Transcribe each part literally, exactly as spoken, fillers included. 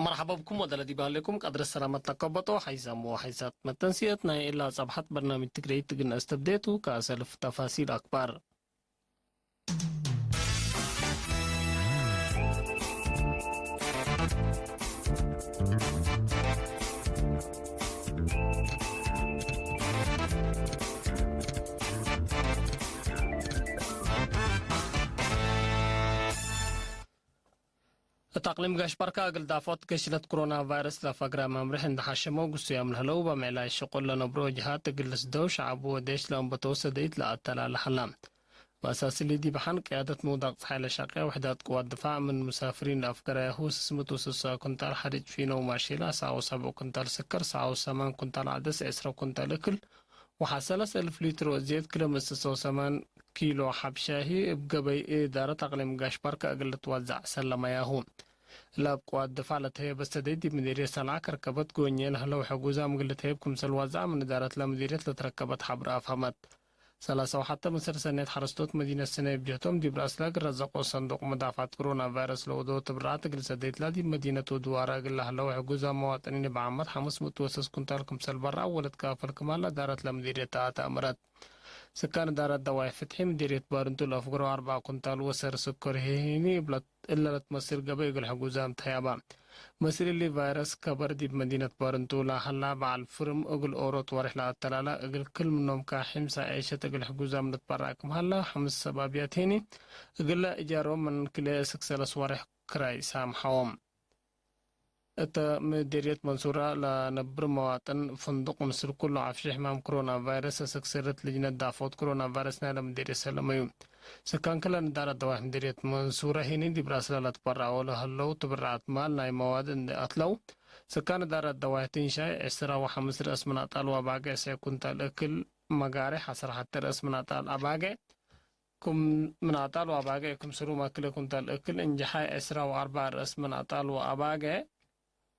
መርሐባ ብኩም ወደ ለዲብ ሀሌኩም ቀድር ሰላመት ለከበጦ ሐይሳም ወሐይሳት መተንስየት ናይ እላ ጸብሐት በርናምጅ ትግረይት እግል ነአስተብዴ ቱ። ከአሰልፍ ተፋሲል አክባር። እት አቅሊም ጋሽ ባርካ እግል ዳፎት ገሽለት ኮሮና ቫይረስ ለፈግረ መምርሕ እንዴ ሐሸመው ግሱያም ለህለው፣ በምዕላይ ሽቁል ለነብሮ ጅሃት እግል ልስደው ሸዐቡ ወዴሽ ለአንበተው ሰደይት ለአተላለ ሀላ። በአሳስሊ ዲብ ሐን ቅያደት ምውዳቅ ጸሓይ ለሸቄ ውሕዳት ቅዋት ድፋዕ ምን ሙሳፍሪን ለአፍገረያሁ ስስምት ወስሳ ኩንታል ሐሪጭ ፊኖ ማሼላ፣ ሰዓ ወሰብዕ ኩንታል ስከር፣ ሰዓ ወሰማን ኩንታል ዐደስ፣ ዕስረ ኩንታል እክል፣ ወሐሰለስ እልፍ ሊትሮ እዝየት ክለ ምስሰው ሰማን ኪሎ ሐብ ሻሂ እብ ገበይ እዳረት አቅሊም ጋሽ ባርካ እግል ልትወዘዕ ሰለመያሁ። ለአብ ቅዋት ድፋዕ ለተህየበ ሰደይ ዲብ ምዲርየት ሰንዓ ከርከበት ጎኘ ለህለው ሕጉዛም እግል ልትህየብ ክምሰል ወዘዐ ምን እዳረት ለምዲርየት ለትረከበት ሐብር አፍሀመት። ሰላሳ ወሐተ ምስል ሰኔት ሐረስቶት መዲነት ስነ እብ ጀህቶም ዲብ ረአስለ እግል ረዘቆ ሰንዱቅ መዳፍዐት ኮሮና ቫይረስ ለወደው ትብርዓት እግል ሰደይትላ ዲብ መዲነት ወድዋረ እግል ለህለው ሕጉዛም መዋጥኒን እብ ዓመት ሐምስ ምእት ወሰስ ኩንታል ክምሰል በርዐው ወለትካፈል ክማል እዳረት ለምዲርየት ተአተአምረት። ስካን እዳረት ደዋይ ፍትሒ ምዲርየት ባርንቱ ለአፍገረው አርበዕ ኩንታል ወሰር ስኮር ህይ ህይኒ እለ ለትመስል ገበይ እግል ሕጉዛም ተህያባ። ምስል እሊ ቫይረስ ከበር ዲብ መዲነት ባርንቱ ለሀላ በዐል ፍርም እግል ኦሮት ወሬሕ ለአተላላ እግል ክል ምኖም ካሒም ሰዕ ዔሸት እግል ሕጉዛም ልትበረዕ ክም ሀላ፣ ሐምስ ሰብ አብያት ህይኒ እግለ እጃሮም ምን ክልኤ እስክ ሰለስ ወሬሕ ክራይ ሳምሐዎም። እተ ምዲርየት መንሱራ ለነብር መዋጥን ፍንዱቅ ምስል ኩሉ ዐፍሺ ሕማም ኮሮና ቫይረስ እስክ ስርት ልጅነት ዳፎት ኮሮና ቫይረስ ናይለ ምዲርየት ሰለመዩ። ስካን ክለን እዳረት ደዋይሕ ምዲርየት መንሱራ ህይኒ ዲብ ረአስለ ለትበረዐው ለህለው ትብርዓት ማል ናይ መዋድ እንዴ አትለው፣ ስካን እዳረት ደዋይሕ ትንሻይ ዕስራ ወሐምስ ረአስ ምን አጣል ወአባጌዕ፣ ሰዕ ኩንታል እክል መጋሬሕ፣ ዐስር ሐተ ረአስ ምን አጣል አባጌዕ፣ ክም ምን አጣል ወአባጌዕ ክምስሉመ ክልኤ ኩንታል እክል እንጅሓይ፣ ዕስራ ወአርበዕ ረአስ ምን አጣል ወአባጌዕ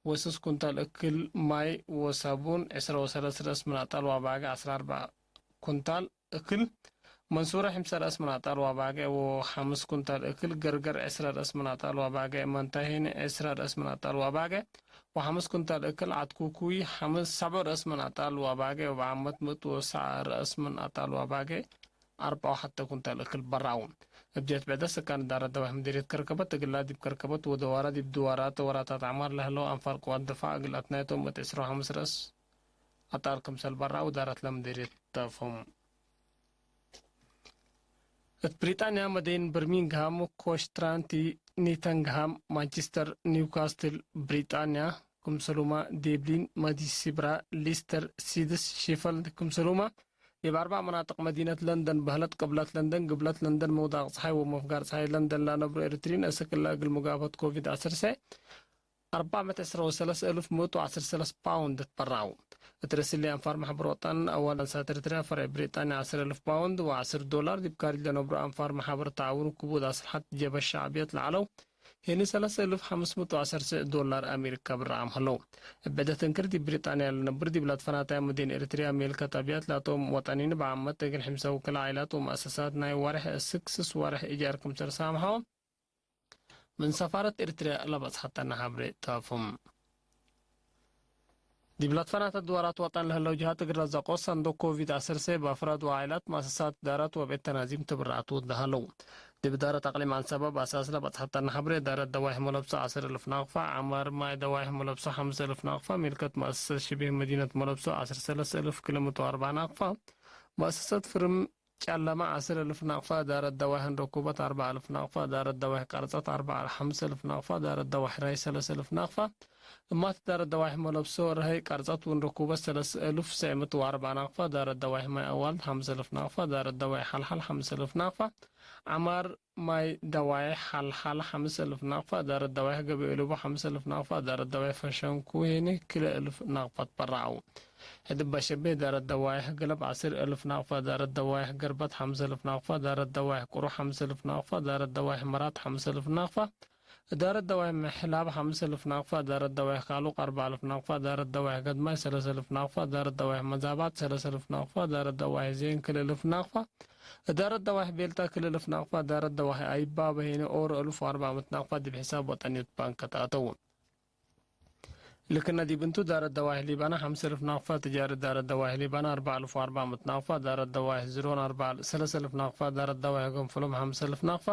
ወስስ ኩንታል እክል ማይ ወሳቡን፣ ዕስራ ወሰለስ ረአስ ምን አጣል ወአባጌዕ፣ ዐስራ አርበዕ ኩንታል እክል መንሱረ፣ ሕምሰ ረአስ ምን አጣል ወአባጌዕ ወሐምስ ኩንታል እክል ገርገር፣ ዕስራ ረአስ ምን አጣል ወአባጌዕ መንታይ ህይኒ፣ ዕስራ ረአስ ምን አጣል ወአባጌዕ ወሐምስ ኩንታል እክል ዐድ ኩኩይ፣ ሐምስ ሰብዕ ረአስ ምን አጣል ወአባጌዕ ወበዓመት ምእት ወሰዕ ረአስ ምን አጣል ወአባጌዕ፣ አርበዕ ወሐተ ኩንታል እክል በራው። እብ ጀህት ብዕደት፣ ስካን እዳረት ደዋይሕ ምዲርየት ከርከበት እግላ፣ ዲብ ከርከበት ወደዋረ ዲብ ድዋራት ወራታት ዐማር ለህለው አንፋር ቅዋት ድፋዕ እግል አትናይቶም እት ዕስራ ወሐምስ ረአስ አጣል ክምሰል በራው እዳረት ለምዲርየት ተፎም። እት ብሪጣንያ መደይን ብርሚንግሃም፣ ኮሽትራንቲ፣ ኒተንግሃም፣ ማንችስተር፣ ኒውካስትል፣ ብሪጣንያ፣ ክምሰሉመ ዴብሊን፣ መዲሲብራ፣ ሊስተር፣ ሲድስ፣ ሺፈልድ፣ ክምሰሉመ ዲብ አርበዕ መናጥቅ መዲነት ለንደን፣ በህለት ቅብለት ለንደን፣ ግብለት ለንደን፣ ምውዳቅ ጸሓይ ወመፍጋር ጸሓይ ለንደን ለነብሩ ኤሪትሪን፣ እስክ እለ እግል ሙጋፈት ኮቪድ ዐሰርተ አርበዕ ምእት ዕስራ ወሰለስ እልፍ ምእት ወዐስር ሰለስ ፓውንድ ትበራው። እት ርእስ እሊ አንፋር መሕበር ወጠን አዋል አንሳት ኤሪትርያ ፈርዕ ብሪጣንያ ዐስር እልፍ ፓውንድ ወዐስር ዶላር ዲብ ካርጅ ለነብሩ አንፋር መሓበር ተዓውን ክቡድ አስልሐት ጀበ ሸዕብየት ለዐለው ሄኒ ሰለስ እልፍ ሐምስ ምእት ወዐስር ዶላር አሜሪካ ብርዓም ሀለው። እብ ዕደት እንክር ዲብ ብሪጣንያ ለነብር ዲብ ለትፈናተያ መዲን ኤሪትርያ ሜልከት አብያት ላቶም ወጠኒን በዓመት እግል ሕምሰ ውክል ዓኢላት ወመአሰሳት ናይ ወርሕ እስክ ስስ ወርሕ እጃር ክምሰል ሳምሐው። ምን ሰፋረት ኤሪትርያ ለበጽሐተነ ሐብሬ ጣፍም። ዲብ ለትፈናተ ድዋራት ወጠን ለህለው ጅሃት እግል ረዘቆ ሰንዱቅ ኮቪድ ዐሰርተ በአፍራድ ወዓኢላት፣ መአሰሳት እዳረት ወቤት ተናዚም ትብርዓት ወደ ሀለው። ዲብ እዳረት አቅሊም ዐንሰበ በአሳስ ለበጽሐተነ ሐብሬ፣ እዳረት ደዋይሕ መለብሶ ዐስር እልፍ ናቅፋ፣ ዐማር ማይ ደዋይሕ መለብሶ ሐምስ እልፍ ናቅፋ፣ ሚልከት መአሰሰት ሽቤህ መዲነት መለብሶ ዐስር ሰለስ እልፍ ክልምት ወአርበዕ ናቅፋ፣ መአሰሰት ፍርም ጨለመ ዐስር እልፍ ናቅፋ፣ እዳረት ደዋይሕ እንረኩበት አርበዕ እልፍ ናቅፋ፣ እዳረት ደዋይሕ ቀርጸት አርበዕ ሐምስ እልፍ ናቅፋ፣ እዳረት ደዋይሕ ራይ ሰለስ እልፍ ናቅፋ፣ እማት እዳረት ደዋይሕ መለብሶ ረሀይ ቀርጸት ወእንረኩበት ሰለስ እልፍ ሰዕምት ወአርበዕ ናቅፋ፣ እዳረት ደዋይሕ ማይ አዋልድ ሐምስ እልፍ ናቅፋ፣ እዳረት ደዋይሕ ሐልሐል ሐምስ እልፍ ናቅፋ፣ ዐማር ማይ ደዋይሕ ሐልሐል ሐምስ እልፍ ናቅፋ፣ እዳረት ደዋይሕ ገበይ እሉቡ ሐምስ እልፍ ናቅፋ፣ እዳረት ደዋይሕ ፈሸንኩ ሄኒ ክልኤ እልፍ ናቅፋ ትበረዐው። ሕድብ ባሸቤ እዳረት ደዋይሕ ገለብ ዐስር እልፍ ናቅፋ፣ እዳረት ደዋይሕ ገርበት ሐምስ እልፍ ናቅፋ፣ እዳረት ደዋይሕ ቅሩሕ ሐምስ እልፍ ናቅፋ፣ እዳረት ደዋይሕ መራት ሐምስ እልፍ ናቅፋ፣ እዳረት ደዋይሕ ምሕላብ ሐምስ እልፍ ናቅፋ፣ እዳረት ደዋይሕ ካሉቅ አርበዕ እልፍ ናቅፋ፣ እዳረት ደዋይሕ ገድማይ ሰለስ እልፍ ናቅፋ፣ እዳረት ደዋይሕ መዛባት ሰለስ እልፍ ናቅፋ፣ እዳረት ደዋይሕ ዜን ክልኤ እልፍ ናቅፋ፣ እዳረት ደዋይሕ ቤልታ ክልኤ እልፍ ናቅፋ፣ እዳረት ደዋይሕ አይባ በሄነ ኦሮ እልፍ ወአርበዕ ምእት ናቅፋ ዲብ ሕሳብ ወጠንየት ባንክ ተአተው። ልክነ ዲብ እንቱ፣ ዳረት ደዋሂ ሊባና ሐምስ እልፍ ናቅፋ፣ ትጃረት ዳረት ደዋሂ ሊባና አርበዕ እልፍ ወአርበዕ ምእት ናቅፋ፣ ዳረት ደዋሂ ዝሮን አርበዕ፣ ሰለስ እልፍ ናቅፋ፣ ዳረት ደዋሂ ገንፍሎም ሐምስ እልፍ ናቅፋ፣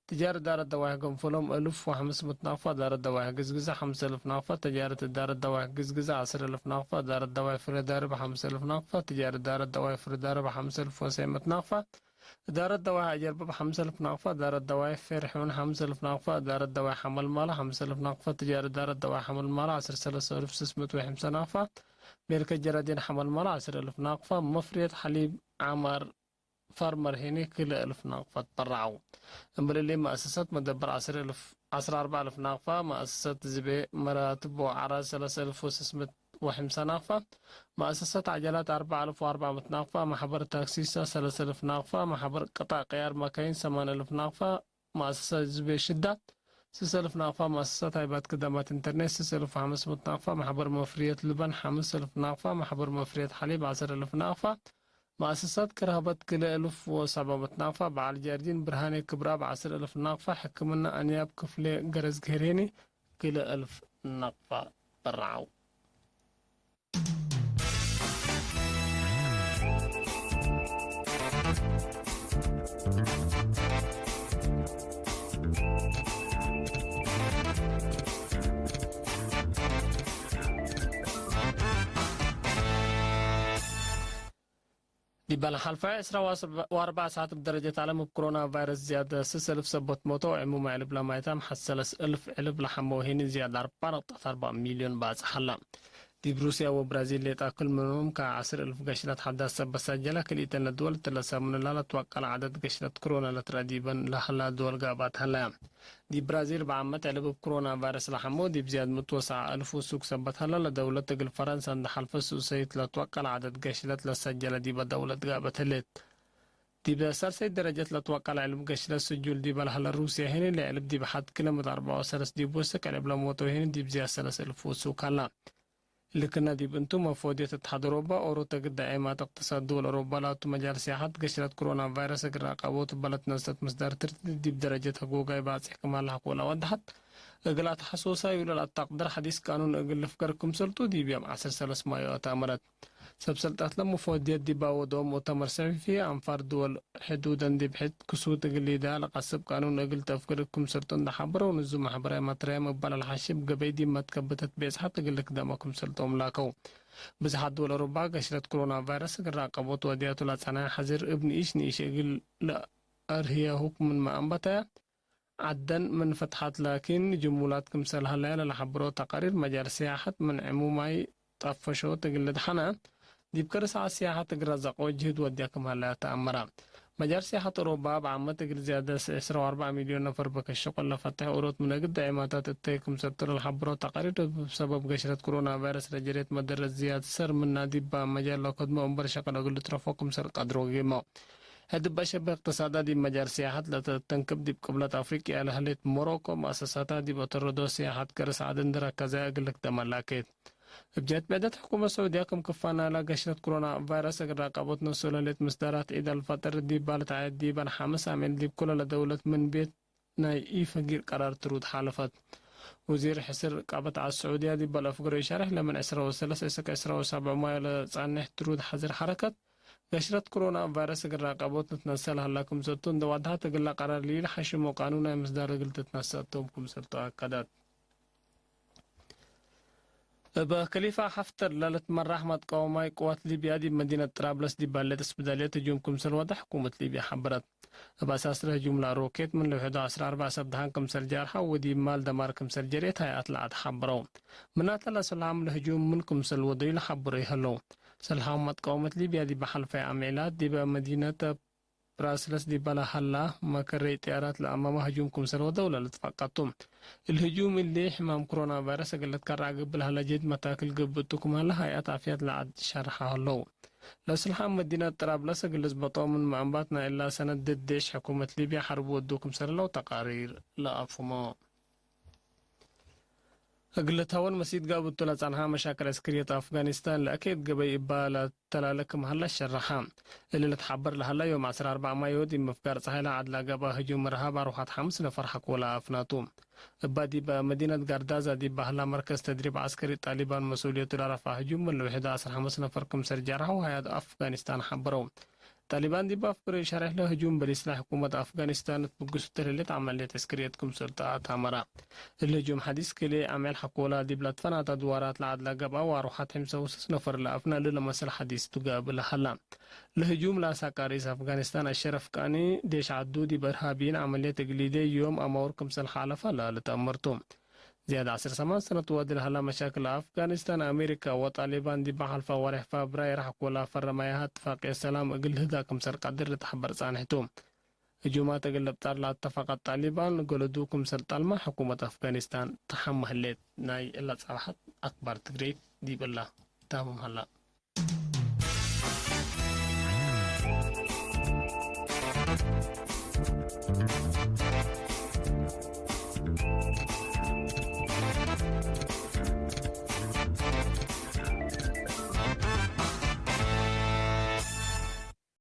ትጃረት ዳረት ደዋሂ ገንፍሎም እልፍ ወሐምስ ምእት ናቅፋ፣ ዳረት ደዋሂ ግዝግዘ ሐምስ እልፍ ናቅፋ፣ ትጃረት ዳረት ደዋሂ ግዝግዘ ዐስር እልፍ ናቅፋ፣ ዳረት ደዋሂ ፍሬ ደርብ ሐምስ እልፍ ናቅፋ፣ ትጃረት ዳረት ደዋሂ ፍሬ ደርብ ሐምስ እልፍ ወሰይ ምእት ናቅፋ፣ እዳረት ደዋይ አጀርበብ ሐምስ እልፍ ናቅፋ፣ እዳረት ደዋይ ፌርሑን ሐምስ እልፍ ናቅፋ፣ እዳረት ደዋይ ሐመልማለ ሐምስ እልፍ ናቅፋ፣ ትጃር እዳረት ደዋይ ሐመልማለ ዐስር ሰለስ እልፍ ስስ ምእት ወሐምሳ ናቅፋ፣ ቤልከ ጀራዲን ሐመልማለ ዐስር እልፍ ናቅፋ፣ መፍርየት ሐሊብ ዓማር ፋርመር ሄኒ ክልኤ እልፍ ናቅፋ ትበረዐው። እምብል እሊ መአሰሰት መደበር ዐስር እልፍ፣ ዐስር አርበዕ እልፍ ናቅፋ፣ መአሰሰት ዝቤ መራትብ ወዐራዝ ሰለስ እልፍ ወስስ ምእት ወሐምሳ ናቅፋ፣ መአሰሰት ዐጀላት አርበዕ አልፍ ወአርበዕ ምእት ናቅፋ፣ መሕበር ታክሲሳ ሰለስ እልፍ ናቅፋ፣ መሕበር ቅጣዕ ቅያር መካይን ሰማን እልፍ ናቅፋ፣ መአሰሰት ዝቤ ሽዳ ስስ እልፍ ናቅፋ፣ መአሰሰት ሃይባት ክደማት ኢንተርኔት ስስ እልፍ ወሐምስ ምእት ናቅፋ፣ መሕበር መፍርየት ልበን ሐምስ እልፍ ናቅፋ፣ መሕበር መፍርየት ሐሊብ ዐስር እልፍ ናቅፋ፣ መአሰሰት ክርሀበት ክልኤ እልፍ ወሰብዕ ምእት ናቅፋ፣ በዓል ጃርዲን ብርሃኔ ክብራብ ዐስር እልፍ ናቅፋ፣ ሕክምና አንያብ ክፍሌ ገረዝግሄር ሄኒ ክልኤ እልፍ ናቅፋ በረዐው። ዲበ ለሐልፈ ዕስራ ወአርበዕ ሰዓት እብ ደረጀት ዐለም እብ ክሮና ቫይረስ ዝያድ ስስ እልፍ ሰበት ሞተው፣ ዕሙም ዕልብ ለማይታም ሐሰለስ እልፍ ዕልብ ለሐመው ሄኒ ዝያድ አርበዕ ነቅጠት አርበዕ ሚልዮን ባጽሕ ሀላ። ዲብ ሩስያ ወብራዚል ሌጣ ክል ምኖም ከዐስር እልፍ ገሽለት ሐዳስ ሰበት ሰጀለ። ክልኢተነ ድወል እትለ ሰሙን እላ ለትወቀለ ዐደድ ገሽለት ክሮና ለትረአ ዲበን ለሀላ ድወል ጋብአት ሀለያ። ዲብ ብራዚል በዓመት ዕልብ እብ ክሮና ቫይረስ ለሐመው ዲብ ዝያድ ምእት ወሰብዓ እልፍ ውሱክ ሰበት ሀለ። ለደውለት እግል ፈረንሳ እንደ ሐልፈ ሱሰይት ለትወቀለ ዐደድ ገሽለት ለሰጀለ ዲበ ደውለት ጋብአት ህሌት። ዲበ ሳልሰይት ደረጀት ለትወቀለ ዕልብ ገሽለት ስጁል ዲበ ለሀለ ሩስያ ሄኒ፣ ለዕልብ ዲብ ሐድ ክለ ምእት አርበዕ ወሰለስ ዲብ ወስክ፣ ዕልብ ለሞተው ሄኒ ዲብ ዝያድ ሰለስ እልፍ ውሱክ ሀላ። ልክነ ዲብ እንቱ፣ መፎድየት እትሓድ ኦሮባ፣ ኦሮ፣ ተግደ ዔማት እቅትሳድ ድወል ኦሮባ ላቱ መጃል ሲያሐት ገሽለት ክሮና ቫይረስ እግል ራቀቦት እበ ለትነሰት ምስዳር ትርትድ ዲብ ደረጀት ህጎጋይ ባጽሕ ክም ሀለ ሐቆላ ወደሐት። እግል አትሐሶሳዩ ለለአተቅድር ሐዲስ ቃኑን እግል ልፍገር ክምሰልቱ ዲብ ዮም ዐስር ሰለስ ማዮ አትአመረት። ሰብ ሰልጠት ለመፎድየት ዲብ አወደው ሙእተመር ሰሒፊ፣ አንፋር ድወል ሕዱደን ዲብ ሕድ ክሱት እግል ሊዳ ለቀስብ ቃኑን እግል ተፍግር ክምሰልቱ እንደ ሐበረው፣ ንዙም ማሕበራዊ መትረያም እበ ለልሐሽብ ገበይ ዲብ መትከብተት ቤጽሐት እግል ልክደመ ክምሰልቶም ላከው። ብዝሓት ድወል አውሮፓ ገሽለት ክሮና ቫይረስ እግል ራቀቦት ወድያቱ ለጸንሐ ሐዚር እብ ንኢሽ ንኢሽ እግል ለአርህየሁ ምንመ አንበተየ፣ ዐደን ምን ፈትሐት ላኪን ጅሙላት ክምሰል ሀለየ ለለሐብሮ ተቃሪር መጃል ሲያሐት ምን ዕሙማይ ጠፈሾት እግል ልድሐነ፣ ዲብ ከርስ ዐድ ሲያሐት እግል ረዘቀው ጅህድ ወድየ ክም ሀለየ ተአመረ። መጃል ሲያሐት ኦሮፓ እብ ዓመት እግል ዝያደት ዕስራ ወአርበዕ ሚልዮን ነፈር በከ ሸቁል ለፈትሕ ኦሮት ምን እግል ዳይማታት እተይ ክምሰልቱ ለለሐብሮ ተቃሪር እብ ሰበብ ገሽለት ክሮና ቫይረስ ለጀሬት መደረት ዝያድ ሰር ምና ዲብ መጃል ለከድሞ እምበል ሸቅል እግል ልትረፎ ክምሰል ቀድሮ ጌመው። ህድበ ሸብህ እቅትሳዳ ዲብ መጃል ሲያሐት ለተተንክብ ዲብ ቅብለት አፍሪቅያ ለህሌት ሞሮኮ መአሰሳታ ዲብ አተረዶ ሲያሐት ከርስ ዐድ እንዴ ረከዘ እግል ልክደመ ላኬት። እብ ጀህት ብዕደት ሕኩመት ሰዑድያ ክም ክፋ ናይላ ገሽለት ክሮና ቫይረስ እግል ራቀቦት ነስኦ ለህሌት ምስዳራት ዒድ አልፈጥር ዲባ ልትዐየድ ዲበን ሐምስ አሜን ዲብ ኩለ ለደውለት ምን ቤት ናይ ኢፈጊር ቀራር ትሩድ ሓለፈት። ወዚር ሕስር ቃበት ዐድ ሰዑድያ ዲበ ለአፍገሮ ኢሸሬሕ ለምን ዕስራ ወሰለስ እስክ ዕስራ ወሰብዕ ማዮ ለጸንሕ ትሩድ ሐዝር ሐረከት ገሽረት ክሮና ቫይረስ እግል ራቀቦት ልትነሰእ ለሀላ ክምሰልቱ እንዴ ወድሐት፣ እግለ ቀራር ለኢለሐሽሞ ቃኑናይ ምስዳር እግል ትትነሰእ ቶም ክምሰልቱ አከደት። እብ ከሊፋ ሐፍተር ለልትመራሕ መትቀወማይ ቅዋት ሊብያ ዲብ መዲነት ጥራብለስ ዲብ ሀሌት እስብዳልየት ህጁም ክምሰል ወደ ሕኩመት ሊብያ ሐበረት። እብ አሳስ ለህጁም ለሮኬት ምን ለውሕዱ ዐስራ አርበዕ ሰብ ደሃን ክምሰል ጃርሐው ወዲብ ማል ደማር ክምሰል ጀርየት ሀይአት ለዐድ ሐበረው። ምናተ ለሰልሃም ለህጁም ምን ክምሰል ወደዩ ለሐብሮ ይሀለው። ሰልሃም መትቀወመት ሊብያ ዲብ ሐልፈየ አምዒላት ዲበ መዲነት ብራስለስ ዲበ ለሀላ መከረይ ጥያራት ለአማመ ህጁም ክምሰል ወደው ለልትፈቀቱ። እሊ ህጁም እሊ ሕማም ክሮና ቫይረስ እግል ልትከረዕ እግል ለሀለ ጅህድ መታክል ገብእ ቱ ክም ሀለ ሀይአት ዓፍየት ለዐድ ሸርሐ ሀለው። ለስልሓም መዲነት ጥራብለስ እግል ልዝበጦ ምንመ አንባት ናይ እላ ሰነት ድድ ዴሽ ሕኩመት ሊብያ ሐርብ ወዱ ክምሰል ሀለው ተቃሪር ለአፍሁሞ። እግል ልትሀወን መሲት ጋብቱ ለጸንሐ መሻክል ዐስክርየት አፍጋኒስታን ለአኬት ገበይ እባ ለተላለ ክም ሀለ ሸረሐ። እሊ ልትሓበር ለሀለ ዮም ዐስራ አርበዕ ማዮ ዲብ ምፍጋር ጸሓይ ለዐድ ለገብአ ህጁም እርሃብ አርወሐት ሐምስ ነፈር ሐቆለ አፍናቱ። እባ ዲብ መዲነት ጋርዳዛ ዲብ በህላ መርከዝ ተድሪብ ዐስከሪ ጣሊባን መስኡልየቱ ለረፍዐ ህጁም፣ እለ ውሕደ ዐስር ሐምስ ነፈር ክምሰል ጀርሐው ሀያት አፍጋኒስታን ሐበረው። ጣሊባን ዲብ አፍገረዩ ሸሬሕ ለህጁም በሊስ ለሕኩመት አፍጋኒስታን ትብግሱ ተለሌት ዐመልየት ዐስከርየት ክምሰል ተአታመረ። እሊ ህጁም ሐዲስ ክልኤ አምዕል ሐቆላ ዲብ ለትፈናተ አድዋራት ለዐድ ለገብአ ዋሩሓት ሕምሰ ወሰስ ነፈር ለአፍነ እሊ ለመስል ሐዲስ ቱ ገብእ ለሀላ። ለህጁም ለአሳቃ ርኢስ አፍጋኒስታን አሸረፍ ቃኒ፣ ዴሽ ዐዱ ዲብ እርሃብይን ዐመልየት እግል ኢዴ ዮም አማውር ክምሰል ሓለፈ ለልትአመር ቱ። ዝያድ ዐስር ሰማን ሰነት ወዲ ለሀላ መሻክል አፍጋኒስታን፣ አሜሪካ ወጣሊባን ዲብ ሐልፈ ወሬሕ ፈብራይር ሐቆላ ፈረማያሀ እትፋቅየት ሰላም እግል ልህዳ ክምሰል ቀድር ልትሐበር ጻንሕ ቱ። ህጁማት እግል ልብጣር ለአተፋቀት ጣሊባን፣ ገለዱ ክምሰል ጣልማ ሕኩመት አፍጋኒስታን ተሐመ ህሌት። ናይ እለ ጸብሐት አክባር ትግሬ ዲብ እላ ታምም ሀላ።